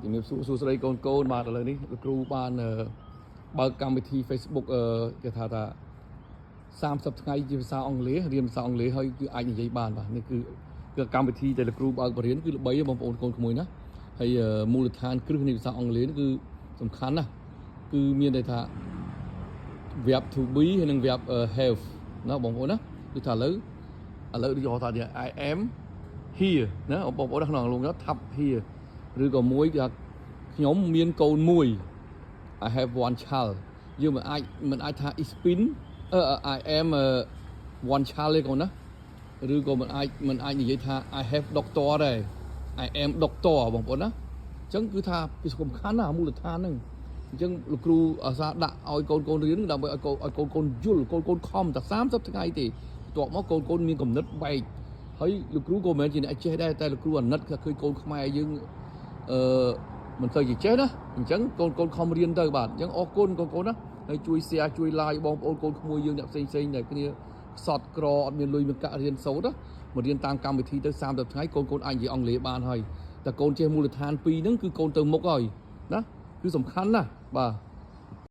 ជំរាបសួរសួស្តីកូនកូនបាទឥឡូវនេះលោកគ្រូបានអឺបើកកម្មវិធី Facebook អឺគេថាថា30ថ្ងៃជាភាសាអង់គ្លេសរៀនភាសាអង់គ្លេសហើយគឺអាចនិយាយបានបាទនេះគឺគឺកម្មវិធីដែលលោកគ្រូបើកបរៀនគឺល្បីបងប្អូនកូនក្មួយណាហើយអឺមូលដ្ឋានគ្រឹះនៃភាសាអង់គ្លេសនេះគឺសំខាន់ណាស់គឺមានន័យថា verb to be ហើយនិង verb have ណាបងប្អូនណាដូចថាឥឡូវឥឡូវដូចថា I am here ណាបងប្អូនក្នុងលោកថាប់ here ឬក៏មួយគេថាខ្ញុំមានកូនមួយ I have one child យើងមិនអាចមិនអាចថា ich bin អឺ I am one child ទេកូនណាឬក៏មិនអាចមិនអាចនិយាយថា I have doctor ដែរ I am doctor បងប្អូនណាអញ្ចឹងគឺថាវាសំខាន់ណាស់មូលដ្ឋានហ្នឹងអញ្ចឹងលោកគ្រូអាសាដាក់ឲ្យកូនកូនរៀនដើម្បីឲ្យកូនឲ្យកូនកូនយល់កូនកូនខំតែ30ថ្ងៃទេបន្ទាប់មកកូនកូនមានគំនិតបែកហើយលោកគ្រូក៏មិនមែនជាអ្នកចេះដែរតែលោកគ្រូអាណិតឃើញកូនខ្មែរយើងអឺមិនសូវជាចេះណាអញ្ចឹងកូនកូនខំរៀនទៅបាទអញ្ចឹងអរគុណកូនកូនណាហើយជួយ share ជួយ like បងប្អូនកូនក្មួយយើងអ្នកផ្សេងផ្សេងដែលគ្នាខ្សត់ក្រអត់មានលុយមានកាក់រៀនសូត្រណាមករៀនតាមកម្មវិធីទៅ30ថ្ងៃកូនកូនអាចនិយាយអង់គ្លេសបានហើយតែកូនចេះមូលដ្ឋានពីរហ្នឹងគឺកូនទៅមុខហើយណាគឺសំខាន់ណាស់បាទ។